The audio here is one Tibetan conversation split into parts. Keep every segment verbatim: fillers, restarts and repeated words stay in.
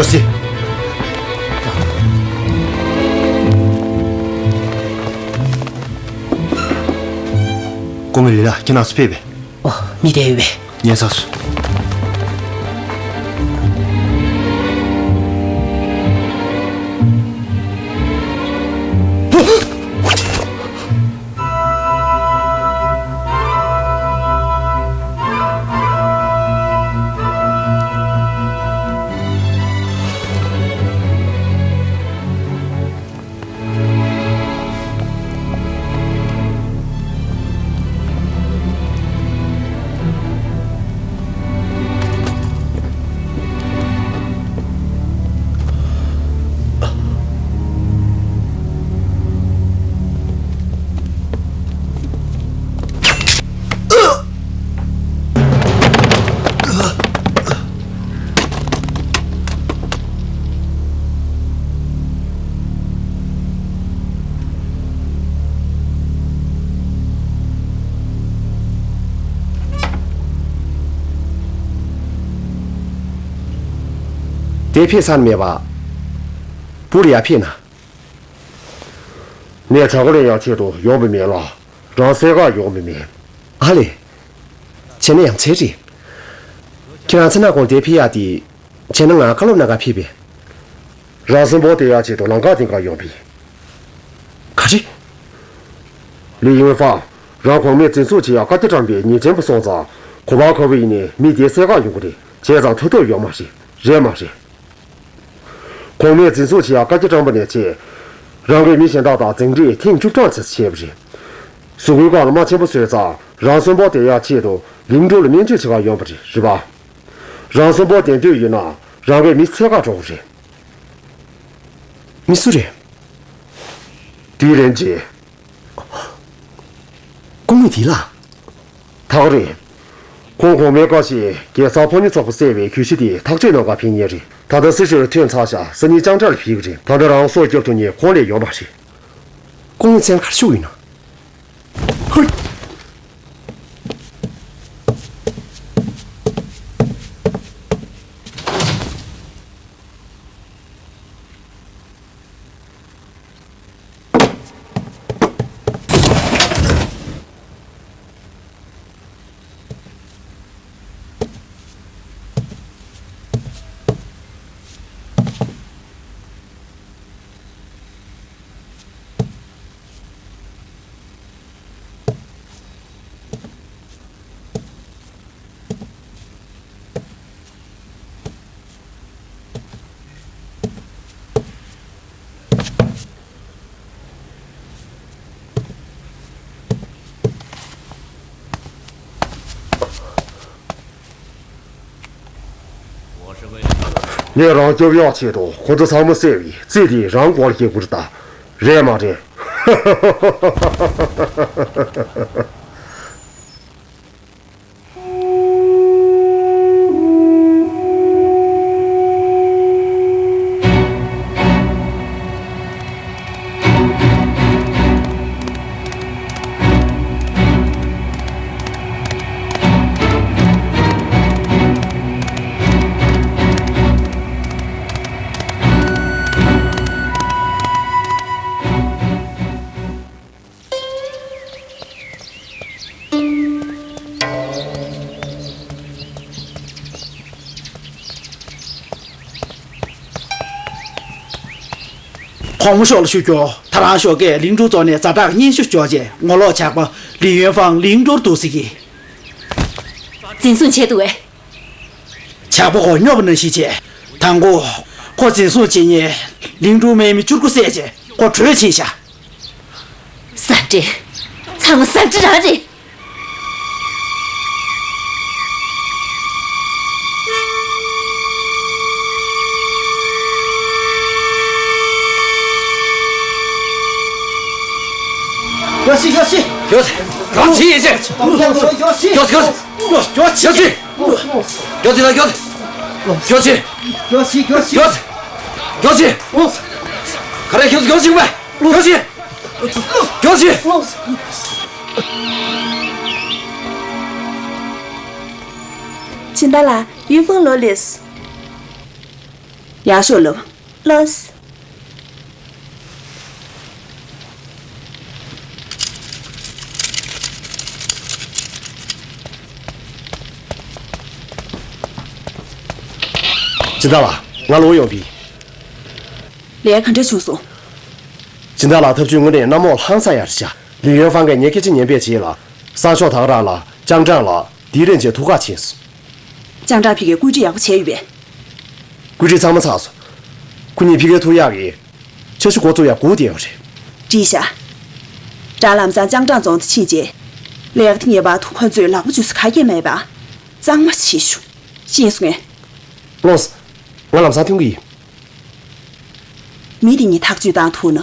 ཡོ་སི། སྐུ་ངོ་ལི་ལགས། ཁྱེད་རང་ཚོ་ཕེབས་པས། ཨོ། མི་དེ་ཡོད་པས། ཉན་ཚར་སོང་། དེ་ཕེབས་ས་མེད་པ། པུར་ཡར་ཕེབས་ན། ངས་བྱ་དགའ་ལེན་ཡག་ཆེད་དུ་ཡོང་བ་མིན་ལ། རང་སེམས་ཁར་ཡོང་བ་མིན། ཨ་ལེ། བྱས་ན་ཡ་མཚན་རེད། ཁྱེད་རང་ཚོ་ནག་གོང་དེ་ཕེབས་ཡག་དེ། བྱས་ན་ང་བཀའ་སློབ་གནང་ག་ཕེབས་པས། རང་སྲིན་པོ་དེ་ཡག་ཆེད་དུ་ལམ་ཁ་དེ་ག་ཡོང་བས། ག་རེ། ལི་ཡུན་ཧྥང་། རང་གོང་མས་འཛིན་བཟུང་བྱེད་ཡག་བཀའ་རྒྱ་དྲངས་པའི་ཉེས་ཅན་པ་སོང་ཙང་། ག་པར་ག་པར་ཡིན་ནའི་མི་དེ་བསད་ག་ཡོང་གི་རེད། བྱས་ཙང་ཐུབ་ཐབས་ཡོད་མ་རེད། རེད་མ་རེད། གོང་མས་འཛིན་བཟུང་བྱེད་ཡག་བཀའ་རྒྱ་དྲངས་པ་ནས་བྱས། རང་གི་མི་གཞན་དག་དང་འཛིང་འདྲེས་ཐེངས་བཅུ་གྲངས་ཙམ་བྱས་པ་རེད། གཟུགས་པོའི་ཁ་ལ་རྨ་ཆེན་པོ་བཟོས་ཙང་རང་སྲིན་པོ་དེ་ཡག་ཆེད་དུ་གླིང་སྒྲུང་ལ་སྨན་བཅོས་བྱེད་ག་ཡོང་བ་རེད། རེད་པ། རང་སྲིན་པོ་དེ་འདོད་ཡོད་ན་རང་གི་མི་བསད་ག་འགྲོ་གི་རེད། མི་སུ་རེད། དེའི་ལན་རྗེས། སྐུ་ངོ་དེ་ལ། ཐག་རིང་། ཁོང་གོང་མའི་བཀའ་བཞིན་རྒྱལ་ཚབ་ཕོ་ཉ་ཚོགས་པ་བསད་པའི་གྱོད་གཞི་དེ་ཐག་གཅོད་གནང་ག་ཕེབས་མཁན་རེད། ད་ལྟ་སྲི་ཞུ་ལ་ཐོན་ཚར་ཤག་སང་ཉིན་ལྕང་བྲག་ལ་ཕེབས་ཀྱི་རེད། ད་ལྟ་རང་སྲོག་སྐྱོབ་ཐུབ་མཁན་ཁོང་ལས་ཡོད་མ་རེད། སྐུ་ངོ་མཚན་ག་རེ་ཞུ་གི་ཡིན་ནམ། ཧོ། ངས་རང་སྐྱོབ་ཡག་ཆེད་དུ་ཁོ་ཚོ་ཚང་མ་བསད་པའི་རྩིས་དེ་རང་སྒོ་ལ་སྐྱེལ་དགོས་རེད་ད། རེད་མ་རེད། གོང་མ་མཆོག་ལ་ཞུ་རྒྱུ། ད་རང་ཞོགས་ཀས་གླིང་སྒྲུང་རྫོང་ནས་ཛ་དྲག་སྙན་ཞུ་འབྱོར་རྗེས་ངོ་ལོག་ཇག་པ་ལི་ཡོན་ཧྥང་གླིང་སྒྲུང་འདུག་ཟེར་གི། འཛིན་བཟུང་བྱས་འདུག་གས། ཇག་པ་ཁོ་སྨྱོ་བ་ནང་བཞིན་བྱས། དང་པོ། ཁོ་འཛིན་བཟུང་བྱེད་མཁན་གླིང་སྒྲུང་སྨན་མི་བཅུ་དགུ་བསད་རྗེས་ཁོ་བྲོས་ཕྱིན་ཤག་ཟ་འདྲེ། ཚང་མ་ཟ་འདྲེ་རང་རེད། ཡོ་སི། ཡོ་སི། ཡོ་སི། གང་བྱེད་ཡིན་ཟེར། ཡོ་སི། ཡོ་སི། ཡོ་སི། ཡོ་སི། ཡོ་སི། ཡོ་སི། ཡོ་སི། ག་རེ་ཡོ་སི། ཡོ་སི། ག་རེ་ཡོ་སི། ཡོ་སི། ག་རེ་ཡོ་སི། ག་རེ་ཡོ་སི། ཡོ་སི། ཇི་ལྟར་ལ་ཡུས་ཧྥང་ལོ་ལེས། ཡག་ཤོས་ལབ། ལགས། སྦྱིན་བདག་ལགས། ང་ལོ་ཡོང་བི། ལས་ག་འདྲ་བྱུང་སོང་། སྦྱིན་བདག་ལགས་ཐབས་ཇུས་དངོས་གནས་གནམ་འོག་ལྷང་ཚ་ཡར་བཞག་ལི་ཡོན་ཧྥང་གིས་ངའི་སྐད་ཆ་ཉན་པའི་རྗེས་ལ། སང་ཞོགས་ད་ག་རང་ལ་ལྕང་ཀྲང་ལགས་དིའི་རེན་ཅེ་ཐུག་ག་ཕྱིན་སོང་། ལྕང་ཀྲང་ཕི་གིས་བཀོད་སྒྲིག་ཡག་པོ་བྱས་ཡོད་པས། བཀོད་སྒྲིག་ཚང་མ་ཚར་སོང་། ཁོ་གཉིས་ཕི་གའི་ཐུག་ཡག་གི་འཆར་གཞི་འགོ་བཙུགས་ཡག་སྒུག་བསྡད་ཡོད་རེད། བཀྲིས་ཤག་རང་ལམ་སང་ལྕང་ཀྲང་རྫོང་དུ་ཕྱིན་རྗེས། ལས་ཀ་དེ་ངེས་པར་དུ་ཁོ་ཚོས་ལག་པ་འཇུ་ས་ག་གེ་མེད་པ། གཙང་མ་བྱེད་ཤོག་ཤེས་སོང་ངས། ལགས་སོ། ང་ལམ་སང་ཐོན་གྱི་ཡིན། མི་དེ་གཉིས་ཐག་གཅོད་བཏང་ཐུབ་ན།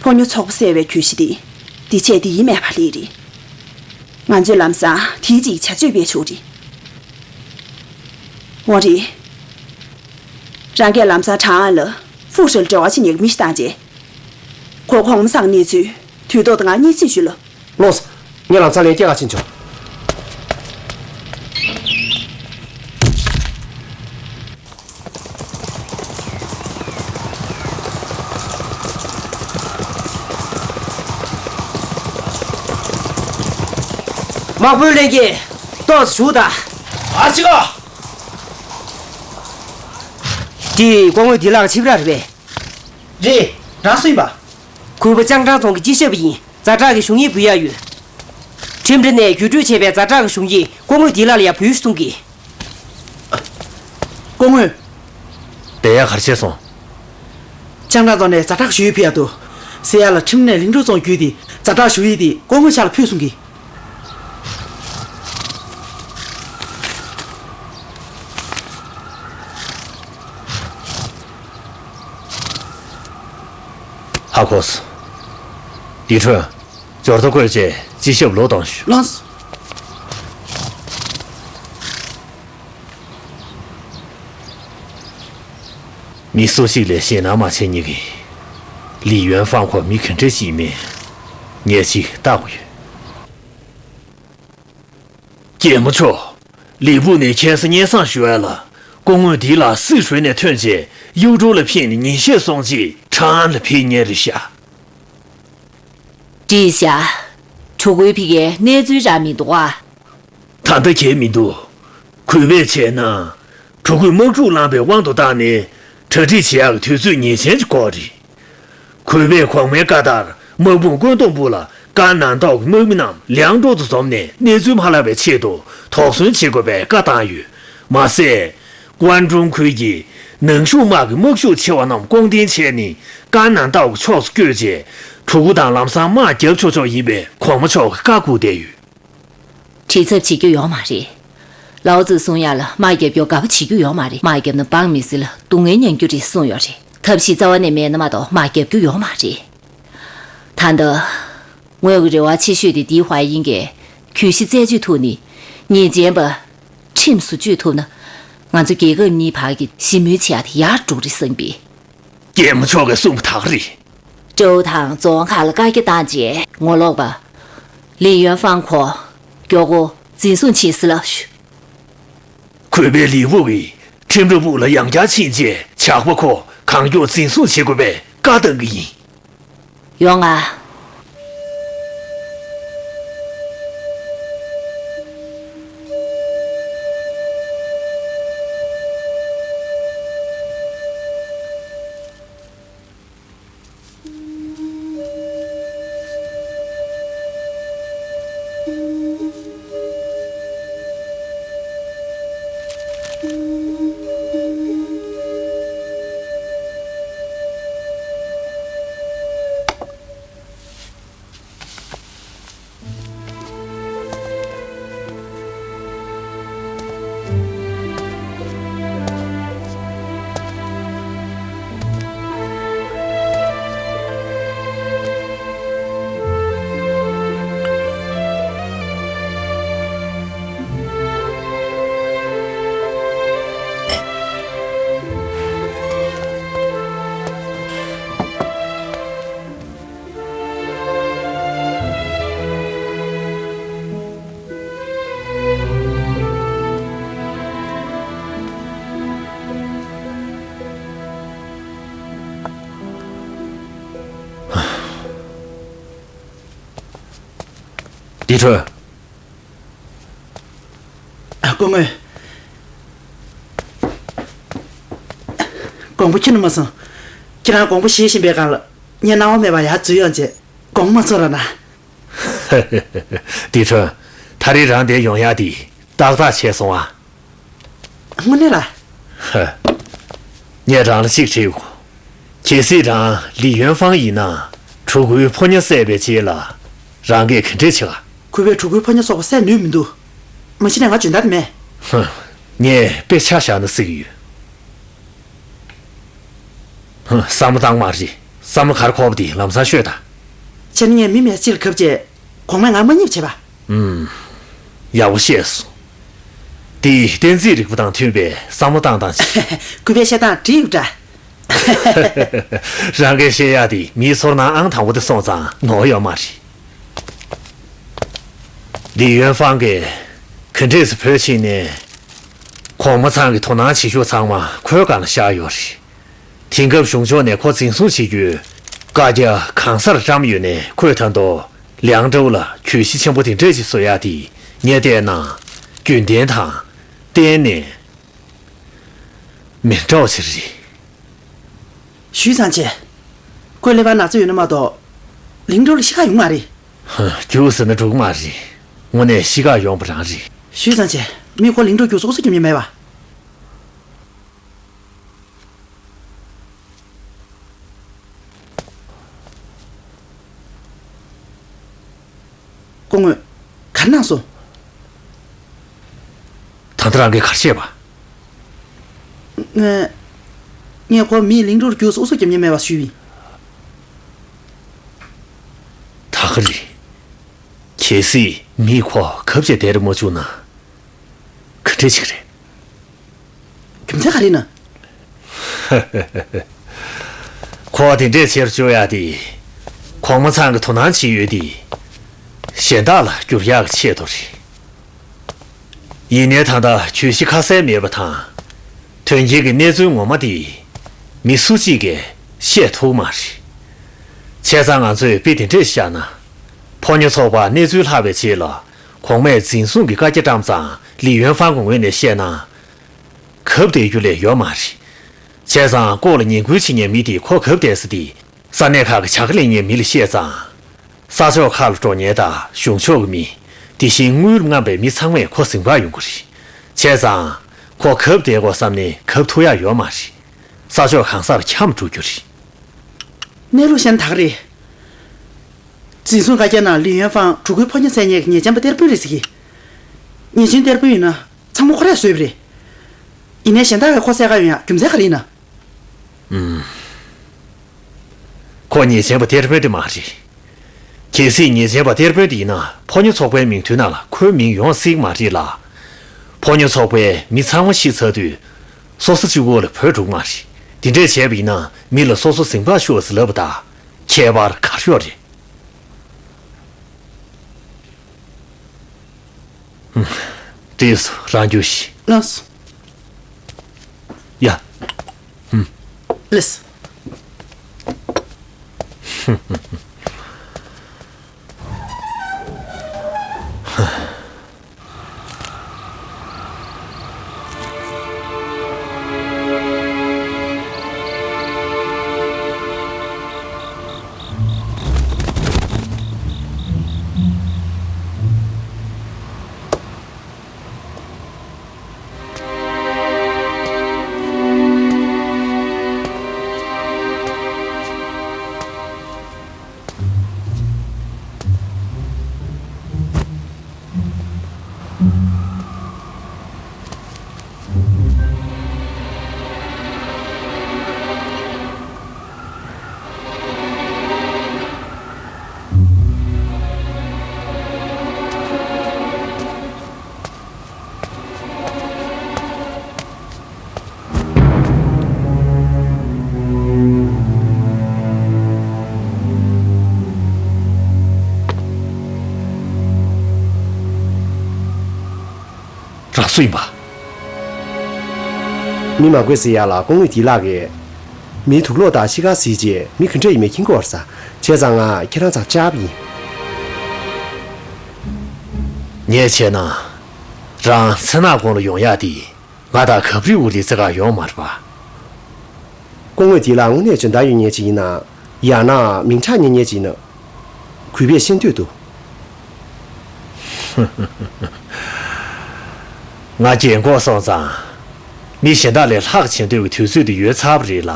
ཕོ་ཉོ་ཚོགས་པ་བསད་པའི་གྱོད་གཞི་དེ། འདི་བྱས་འདི་ཡིན་མེད་པ་ལས་རེད། ང་ཚོས་ལམ་སང་དེའི་རྗེས་ཀྱི་བྱ་སྤྱོད་སྤེལ་ཆོག་རེད། འོ་རེད། རང་གིས་ལམ་སང་ཁྲང་ཨན་ལ་ཧྥུ་ཧྲི་ལ་འབྲེལ་བ་བྱེད་མཁན་གྱི་མི་ཞིག་བཏང་རྗེས། ཁོ་གོང་མ་ཚང་གནས་ཚུལ་དུས་ཐོག་ཏུ་ང་སྙན་སེང་ཞུ་ལ། ལགས་སོ། ངས་ལམ་སང་ལན་སྐྱེལ་ག་ཕྱིན་ཆོག་དམག་དཔོན་ལྷན་རྒྱས། ཏོག་ཙམ་བཞུགས་དང་། ཨ་ཅེ་ཀ་འདི་སྐུ་ངོ་དི་ལག་ཆིབས་ར་རེད་པས། རེད། རང་སུ་ཡིན་པ། གུས་པ་ལྕང་ཀྲང་རྫོང་གི་སྤྱི་ཞབས་ཡིན། ཛ་དྲག་གི་ཞུ་སྙན་འབུལ་ཡག་ཡོད། ཁྲིམས་ར་ནས་བརྒྱུད་སྤྲོད་བྱས་པའི་ཛ་དྲག་གི་ཞུ་སྙན་སྐུ་ངོ་དི་ལག་ལ་ཡར་འབུལ་གསུང་གི། སྐུ་ངོ། དེ་ཡང་ག་རེ་བྱས་སོང་། ལྕང་ཀྲང་རྫོང་ནས་ཛ་དྲག་ཞུ་ཡིག་ཕུལ་ཡག་འདུག་ཟེར་ཡག་ལ་ཁྲིམས་ནས་ལིང་ཀྲུའུ་རྫོང་བརྒྱུད་དེ་ཛ་དྲག་ཞུ་ཡིག་དེ་སྐུ་ངོ་ཕྱག་ལ་ཕུལ་གསུང་གི། ཧ་གོ་སོང་། དེ་འཕྲོས། འབྱོར་ཐོ་བཀོད་རྗེས་སྤྱི་ཞབས་ལོག་གཏོང་ཞུ། ལགས་སོ། མི་སུ་ཞིག་ལས་ཞེད་སྣང་མ་བྱེད་ཉེ་གི། ལི་ཡོན་ཧྥང་ཁོ་མི་ག་འདྲ་ཞིག་མིན། ངས་ཅིག་བལྟ་དགོས་ཡོད། གད་མོ་ཆོག་ལི་སྦུག་ནས་ཁ་སང་སྙན་སེང་ཞུ་ཡ་ལ། སྐུ་ངོ་འདི་ལ་སྲིད་གཞུང་ནས་ཐོན་རྗེས་གཡུ་ཀྲོའུ་ལ་ཕེབས་ནས་ཉིན་ཤས་སོང་རྗེས་ཁྲང་ཨན་ལ་ཕེབས་མཁན་རེད་ཤག་བཀྲིས་ཤག་ཕྲུ་གུའི་ཕི་གའི་གནས་ཚུལ་རག་མི་འདུག་ཨ། ད་ལྟ་གལ་མི་འདུག་གུས་པས་བྱས་ན། ཕྲུ་གུས་དམག་འཁྲུག་བསླངས་པའི་དབང་དུ་བཏང་ནས་གྲ་སྒྲིག་བྱེད་ཡག་གི་དུས་ཚོད་ངེས་ཅན་ཅིག་འགོར་རེད། གུས་པས་གོང་མའི་བཀའ་ལྟར་དམག་དཔུང་བཀོད་འདོམས་པུའུ་ལ་ཀན་ནན་ཏའོ་གི་དམག་མི་རྣམས་ལིའང་ཀྲོའུ་དུ་འཛོམས་ནས་གནས་ཚུལ་མ་བརླག་པའི་ཆེད་དུ་དོགས་ཟོན་བྱེད་དགོས་པའི་བཀའ་བཏང་ཡོད། མ་ཟད། ཀོན་ཀྲུང་ཁུལ་གྱི་ནང་ཤུགས་དམག་གི་དམག་ཤུགས་ཆེ་བ་རྣམས་སྐོང་འཐེན་བྱས་ནས་ཀན་ནན་ཏའོ་གི་ཕྱོགས་སུ་བསྐྱོད་རྗེས་ཕྲུ་གུ་དང་ལམ་སང་དམག་རྒྱབ་ཆོག་ཆོག་ཡིན་པའི་གོང་མ་མཆོག་གིས་བཀའ་བསྒོས་བསྡད་ཡོད། དྲི་ཚབ་བྱེད་རྒྱུ་ཡོད་མ་རེད། ལའོ་ཙིས་གསུང་ཡག་ལ་དམག་རྒྱབ་རྒྱུ་དགའ་པོ་བྱེད་རྒྱུ་ཡོད་མ་རེད། དམག་རྒྱབ་ན་འབངས་མི་སེར་ལ་སྡུག་བསྔལ་མྱང་རྒྱུ་རེད་གསུངས་ཡོད་རེད། ཐབས་ཤེས་རྩ་བ་ནས་མེད་ན་མ་གཏོགས་དམག་རྒྱབ་རྒྱུ་ཡོད་མ་རེད། ད་ལྟ་ངོས་ཀྱི་རེ་བ་ཆེ་ཤོས་དེ་ཏི་ཧྭ་དབྱིན་གྱིས་གྱོད་གཞི་རྩད་གཅོད་ཐུབ་ནས་ཉེས་ཅན་པ་ཁྲིམས་སུ་གཅོད་ཐུབ་ན། ང་ཚོ་རྒྱལ་ཁབ་གཉིས་བར་གྱི་ཞི་མོལ་བྱེད་ཡག་དེ་ཡག་འགྲོ་རེད་བསམ་པས། རྒྱལ་མོ་མཆོག་གིས་གསུངས་པ་དག་རེད། ཀྲོའུ་དང་རྫོང་ཁག་ལ་བཀའ་རྒྱ་བཏང་རྗེས་ངོ་ལོག་པ། ལི་ཡོན་ཧྥང་ཁོ། མགྱོགས་པོ་འཛིན་བཟུང་བྱེད་ཟེར་ལབ་ཞུ། གུས་པས་ལི་སྦུག་གིས་ཁྲིམས་ར་སྦུག་ལ་ཡང་བསྐྱར་ཕྱིན་རྗེས་ཇག་པ་ཁོ་གང་མགྱོགས་འཛིན་བཟུང་བྱེད་དགོས་པའི་བཀའ་བཏང་གི་ཡིན། ཡོང་ང་། ཏི་ཁྲོན། ཨ། སྐུ་ངོ། དགོངས་པ་ཁྱོན་ནས་མ་ཚོམས། ཁྱེད་རང་དགོངས་པ་བཞེས་བཞིན་པའི་སྒང་ལ་ངས་སྣང་བ་མེད་པར་ཡར་འཛུལ་ཡོང་བྱས། དགོངས་པ་མ་ཚོམས་རོགས་གནང་། ཏི་ཁྲོན། ད་རེས་རང་འདིར་ཡོང་ཡག་འདི་ཏག་ཏག་བྱས་སོང་ཨ། དངོས་གནས་ལ། ཧ། ངས་རང་ལ་གཅིག་དྲིས་དགོས། གལ་སྲིད་རང་ལི་ཡོན་ཧྥང་ཡིན་ན། གྲུ་གུའི་ཕོ་ཉ་བསད་པའི་རྗེས་ལ་རང་གིས་ག་འདྲས་བྱེད་ག་གུས་པས་གྲུ་གུའི་ཕོ་ཉ་སོགས་པ་བསད་ནུས་མི་འདུག་མ་གཞི་ནས་ང་འཇོན་ཐང་དེ་མེད། ཧ། ངས་དཔེ་ཆ་བཞག་ན་སྲིད་ཀྱི་ཡོད། ཧ། བསམ་བློ་བཏང་མ་རེད། བསམ་བློ་ག་རེ་འཁོར་བ་དེ་ལམ་སང་ཤོད་དང་། བྱས་ན་ངས་མི་མེད་ས་ཅིག་ལ་གབ་བྱས། གོང་མས་ང་མ་མཉེས་པ་བྱས་པ། ཨུམ། ཡག་པོ་ཤེས་སོང་། འདི་གཏན་ཚིགས་རིག་པ་དང་མཐུན་པའི་བསམ་བློ་བཏང་སྟངས་ཤིག་གུས་པས་བཤད་སྟངས་འགྲིག་ཡོད་འདྲ། རང་གིས་བཤད་ཡག་དེ་མིའི་ཚོར་སྣང་ཨང་དང་པོ་དེ་སོང་ཙང་ནོར་ཡོད་མ་རེད། ལི་ཡོན་ཧྥང་གིས་ག་འདྲས་སེ་བོད་ཕྱིན་ནས། གོང་མ་ཚང་གི་དོ་སྣང་བྱེད་ཤུགས་ཚང་མ་ཁོའི་སྒང་ལ་བཞག་ཡོད་རེད། དེང་སྐབས་གཞུང་ཕྱོགས་ནས་ཁོ་འཛིན་བཟུང་བྱེད་རྒྱུའི་བཀའ་རྒྱ་གང་སར་བཀྲམ་ཡོད་ནའི་ཁོས་ད་དུང་ལིའང་ཀྲོའུ་ལ་གྱོད་གཞི་ཆེན་པོ་དེ་འདྲས་ཅིག་བཟོ་ཡག་དེ་ངས་བལྟས་ན་རྒྱུན་ལྡན་དང་གཏན་ནས་མི་འདྲ་བ་ཞིག་རེད། ཞུས་ཙང་བྱས། ཁོས་ཀླད་པར་ན་ཚ་ཡོད་ན་མ་གཏོགས། ལིའང་ཀྲོའུ་ལ་ཤི་ཁ་ཡོང་མ་རེད། ཧ། རྒྱུགས་ཟེར་ན་འགྲིག་གི་མ་རེད། དངོས་གནས་ཤི་ཁ་ཡོང་བ་རང་རེད། ཞུས་ཙང་བྱས། མི་ཁོ་ལིའང་ཀྲོའུ་རྒྱུགས་སོ་སོ་རྒྱབ་མྱོང་མེད་པ། སྐུ་ངོ། ག་རེ་གནང་སོང་། ད་ལྟ་རང་གིས་ག་རེ་བཤད་པ། ངས། ངས་ཁོ་མིས་ལིའང་ཀྲོའུ་རྒྱུགས་སོ་སོ་རྒྱབ་མྱོང་མེད་པ་ཞུས་པ་ཡིན། ད་ག་རེད། གལ་སྲིད་མིས་ཁོ་གབ་བྱས་བསྡད་རེ་མ་བཅུག་ན། ག་འདྲས་ཅིག་རེད། རྒྱུ་མཚན་ག་རེ་ཡིན་ན། ཁོ་དེ་འདྲས་བྱེད་རུ་བཅུག་ཡག་དེ། གོང་མ་ཚང་གི་དོ་སྣང་བྱེད་ཡུལ་དེ། གཞན་དག་ལ་བསྒྱུར་ཡག་གི་ཆེད་དུ་རེད། ཡིན་ནའི་ད་ལྟ་གྱོད་གཞི་ཁ་གསལ་མེད་པ་དང་། དོན་རྐྱེན་གྱི་གནས་ཚུལ་ངོ་མ་དེ། མི་སུ་གཅིག་གིས་ཤེས་ཐུབ་མ་རེད། བྱས་ཙང་ང་ཚོས་དཔེ་དེ་འདྲས་བཞག་ན། ཕོ་ཉ་ཚོགས་པ་གནས་ཚུལ་ལྷག་པའི་རྗེས་ལ། གོང་མས་འཛིན་བཟུང་གི་བཀའ་རྒྱ་བཀྲམ་ཙང་ལི་ཡོན་ཧྥང་གི་ངོས་ནས་བཤད་ན། གབ་བསྡད་རྒྱུ་ལས་ཡོད་མ་རེད། བྱས་ཙང་ལྐོག་ལ་ངན་སྐུལ་བྱེད་མཁན་མི་དེས་ཁོ་གབ་བསྡད་ས་དེ། ས་གནས་ཁག་གི་བྱ་དགའ་ལེན་མཁན་མི་ལ་བཤད་ཙང་། ས་ཕྱོགས་ཁག་ལ་འགྲོ་མཁན་དང་གཞུང་ཕྱོགས་ཀྱི་མི། དེ་བཞིན་དངུལ་རྔམ་པའི་མི་ཚང་མས་ཁོ་ཟིན་པར་ཡོང་གི་རེད། བྱས་ཙང་། ཁོ་གབ་བསྡད་དགོས་བསམ་ནས་གབ་ཐུབ་ཡག་ཡོད་མ་རེད། ས་ཕྱོགས་གང་སར་འཁྱམས་འགྲོ་རྒྱུ་རེད། གནས་ལུགས་བཤད་ན་ད་ག་རེད། འཛིན་བཟུང་བཀའ་རྒྱ་ནང་ལི་ཡོན་ཧྥང་གྲུ་གུའི་ཕོ་ཉ་བསད་མཁན་གྱི་ཉེས་ཅན་པ་གཏེར་དཔོན་རེད་ཟེར་གི། ཉེས་ཅན་གཏེར་དཔོན་ཡིན་ན་ཚང་མ་ཁོ་རས་བཟོས་པ་རེད། ཡིན་ནའི་གཞན་དག་གིས་ཁོ་བསད་ག་ཡོང་ཡག་རྒྱུ་མཚན་ག་རེ་ཡིན་ན། ཨུམ། ཁོ་ཉེས་ཅན་པ་གཏེར་དཔོན་དེ་མ་རེད། གལ་སྲིད་ཉེས་ཅན་པ་གཏེར་དཔོན་དེ་ཡིན་ན་ཕོ་ཉ་ཚོགས་པའི་མིང་ཐོའི་ནང་ལ་ཁོའི་མིང་ཡོང་སྲིད་མ་རེད་ལ། ཕོ་ཉ་ཚོགས་པའི་མི་ཚང་མ་ཤི་ཚར་དུས། སོ་སོ་གཅིག་པོ་ལ་བུད་འགྲོ་གི་མ་རེད། དེ་འདྲས་བྱས་པ་ཡིན་ན་མི་ལ་སོ་སོ་ཟིན་པར་ཤོག་ཟེར་ལབ་པ་དང་ཁྱད་པར་ག་རེ་ཡོད་རེད། ཧུམ། བྲིས་སོ། རང་རྒྱུགས་ཤིག་ལགས་སོ། ཡ། ཧུམ། ལགས་སོ། རང་སུ་ཡིན་པ། མི་མ་དགོས་ཟེར་ཡག་ལ་སྐུ་ངོས་དེའི་ལག་གི། མིའི་དུག་སློག་དང་ཤི་ཁ་ཟིལ་རྗེས་མི་ག་འདྲ་ཡིན་མིན་མཁྱེན་གྱི་ཡོད་རེད་ས། བྱས་ཙང་ང་ཁྱེད་རང་ཚང་བཅར་བ་ཡིན། ངས་བྱས་ན། རང་མཚན་ནག་དགོན་ལ་ཡོང་ཡག་དེ། ང་དང་གབ་རིའུ་ལི་ཙི་ག་ཡོང་མ་རེད་པ། སྐུ་ངོས་དེ་ལ་དངོས་གནས་ཇོན་ཐང་ཡོད་མཁན་ཅིག་ཡིན་ན། ཡང་ན་མིང་གྲགས་རྙེད་མཁན་ཅིག་ཡིན་ན། གུས་པས་ཤེས་འདོད་དོ། ང་རྒན་གོག་སོང་ཙང་། མི་གཞན་དག་ལས་ལྷག་བྱེད་འདོད་ཀྱི་དུས་ཚོད་དེ་ཡོལ་ཚར་བ་རེད་ལ།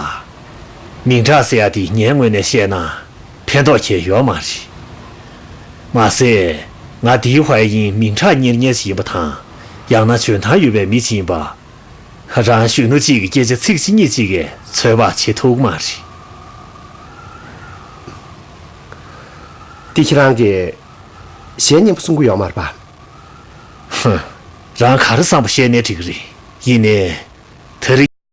མིང་གྲགས་ཟེར་ཡ་དེ་ངའི་ངོས་ནས་བཤད་ན། ཕན་ཐོགས་ཁྱོན་ཡོད་མ་རེད། མ་ཟད། ང་དེའི་ཧྭ་ཡིན་མིང་གྲགས་རྙེད་མཁན་ཞིག་ཡིན་པ་དང་། ཡང་ན་འཇོན་ཐང་ཡོད་པའི་མི་ཞིག་ཡིན་པ། རང་གཞོན་ནུ་གཅིག་གི་སྐད་ཆ་ཚིག་གཅིག་གཉིས་གཅིག་གིས་ཚོད་དཔག་བྱེད་ཐུབ་ཀྱི་མ་རེད། དེ་ཁྱེད་རང་གིས་གཞས་སྙན་པོ་གསུང་གི་ཡོད་མ་རེད་པ། ཧུམ། རང་ག་རེ་བསམ་པ་བཤད་ནའི་འགྲིག་གི་རེད། ཡིན་ནའི། ད་རེས།